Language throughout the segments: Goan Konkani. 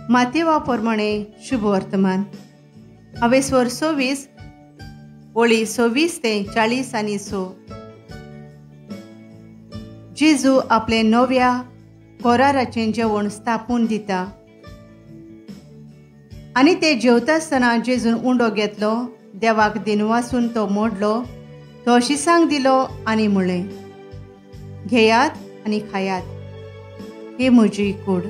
मातेवा प्रमाणे शुभवर्तमान हांवें 26 ओळी 26 ते 40 आनी 6. जेजू आपले नव्या कोराराचें जेवण स्थापून दिता आनी ते जेवतासतना जेजून उंडो घेतलो, देवाक दिनवासून तो मोडलो, तो शिसांक दिलो आनी म्हणलें, घेयात आनी खायात, ही म्हजी कूड.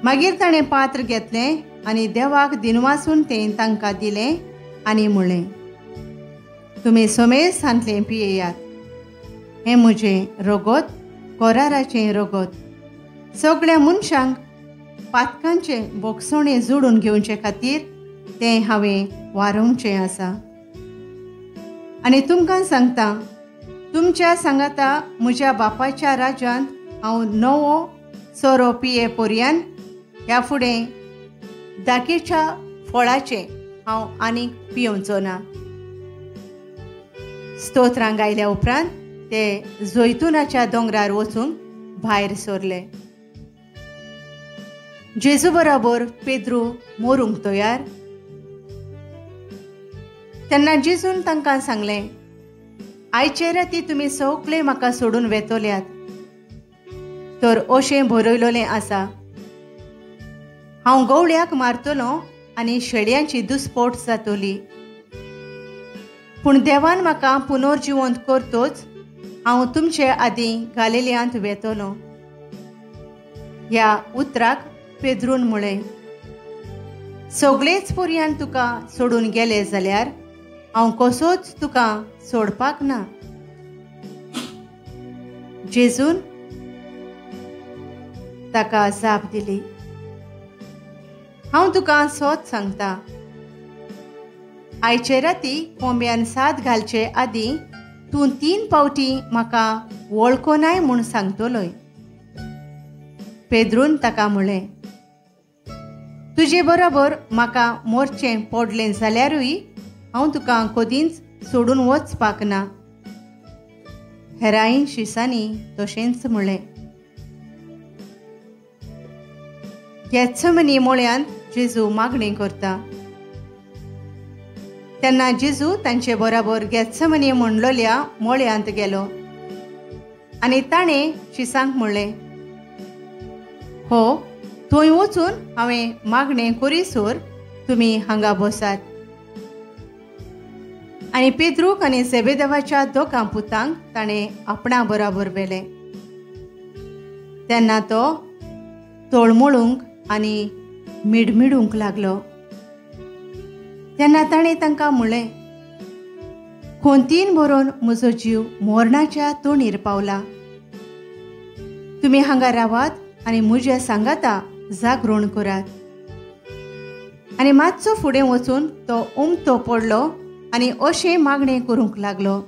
मागीर ताणें पात्र घेतलें आनी देवाक दिनवासून तें तांकां दिलें आनी म्हणलें, तुमी समेज तांतलें पियेयात, हें म्हजें रगत, कोराराचें रगत, सगळ्या मनशांक पातकांचें बोगसणें जोडून घेवचे खातीर तें हांवें वारोवचें आसा. आनी तुमकां सांगता, तुमच्या सांगाता म्हज्या बापाच्या राज्यांत हांव नवो सोरो पिये पोरयान ह्या फुडें दाकेच्या फळाचें हांव आनीक पियोवचो ना. स्तोत्रां गायल्या उपरांत ते जैतुनाच्या दोंगरार वचूंक भायर सरले. जेजू बराबर पेद्रू मरूंक तयार. तेन्ना जेजून तांकां सांगलें, आयचे राती तुमी सगळे म्हाका सोडून वेतोल्यात, तर अशें बरयलोलें आसा, हांव गवळ्याक मारतलो आनी शेळयांची दुस्पोट जातली. पूण देवान म्हाका पुनर्जिवंत करतोच हांव तुमचे आदीं गालिलियांत वेतलो. ह्या उतराक पेद्रून म्हळें, सगळेच पोरयान तुका सोडून गेले जाल्यार हांव कसोच तुका सोडपाक ना. जेजून ताका जाप दिली, हांव तुका सोद सांगता, आयचे राती कोंब्यान साद घालचे आदीं तूं 3 फावटी म्हाका वळखोनाय म्हूण सांगतलोय. पेद्रून ताका म्हणलें, तुजे बरोबर म्हाका मोरचें पडलें जाल्यारूय हांव तुका कदींच सोडून वचपाक ना. हेरांय शिसांनी तशेंच म्हणलें. गेत्समनी मोळ्यांत जेजू मागणी करता. तेन्ना जेजू तांचे बराबर गेत्समनी म्हणलोल्या मोळ्यांत गेलो आनी ताणें शिसांक म्हणलें, हो थंय वचून हांवें मागणें करीसर तुमी हांगा बसात. आनी पेद्रूक आनी जेबेदेवाच्या दोगां पुतांक ताणें आपणा बराबर व्हेलें. तेन्ना तो तळमळूंक आनी मिडमिडूंक लागलो. तेन्ना ताणें तांकां म्हणलें, खोंतीन भरून म्हजो जीव मोरणाच्या तोंडीर पावला, तुमी हांगा रावात आनी म्हज्या सांगाता जागरण करात. आनी मातसो फुडें वचून तो उमतो पडलो आनी अशें मागणें करूंक लागलो,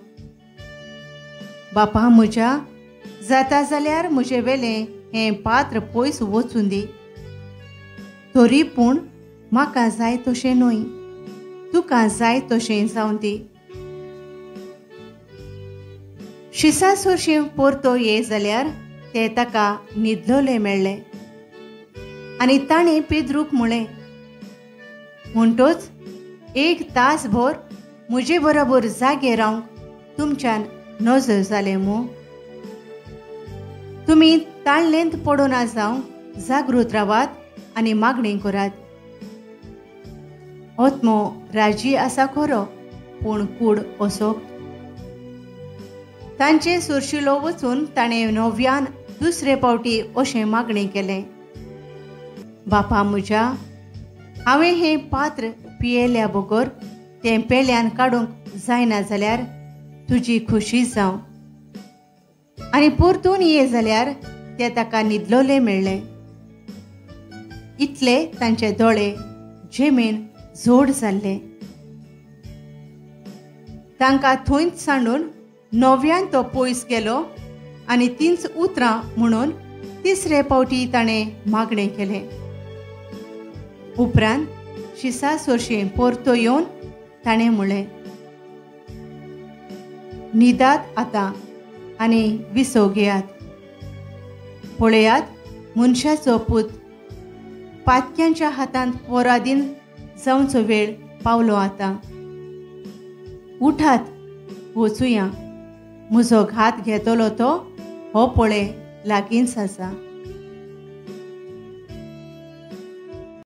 बापा म्हज्या, जाता जाल्यार म्हजें वेलें हें पात्र पयस वचूं दी, तरी पूण म्हाका जाय तशें न्हय, तुका जाय तशें जावं दी. शिसा सोरशीं परतो ये जाल्यार ते ताका न्हिदलोले मेळ्ळे आनी ताणें पेद्रूक म्हणलें, म्हणटोच 1 तास भर म्हजे बरोबर जागे रावंक तुमच्यान नजर जालें मू? तुमी ताळलेंत पडोना जावंक जागृत रावात आनी मागणी करात. आत्मो राजी आसा खरो, पूण कूड असोक्त. तांचे सुरशिलो वचून ताणें नव्यान दुसरे फावटी अशें मागणें केलें, बापा म्हज्या, हांवें हें पात्र पियेल्या बगर तें पेल्यान काडूंक जायना जाल्यार तुजी खुशी जावं. आनी परतून ये जाल्यार ते ताका न्हिदलोलें मेळ्ळें. इतले तांचे दोळे जेमेन जोड जाल्ले. तांकां थंयच सांडून नव्यान तो पयस गेलो आनी तींच उतरां म्हणून तिसरे फावटी ताणें मागणें केलें. उपरांत शिसा सोरशें परतो येवन ताणें म्हणलें, न्हिदात आतां आनी विसव घेयात, पळयात मनशाचो पूत पातक्यांच्या हातांत पोरादीन जावचो वेळ पावलो आतां. उठात, वचुया, म्हजो घात घेतलो तो हो पळय लागींच आसा.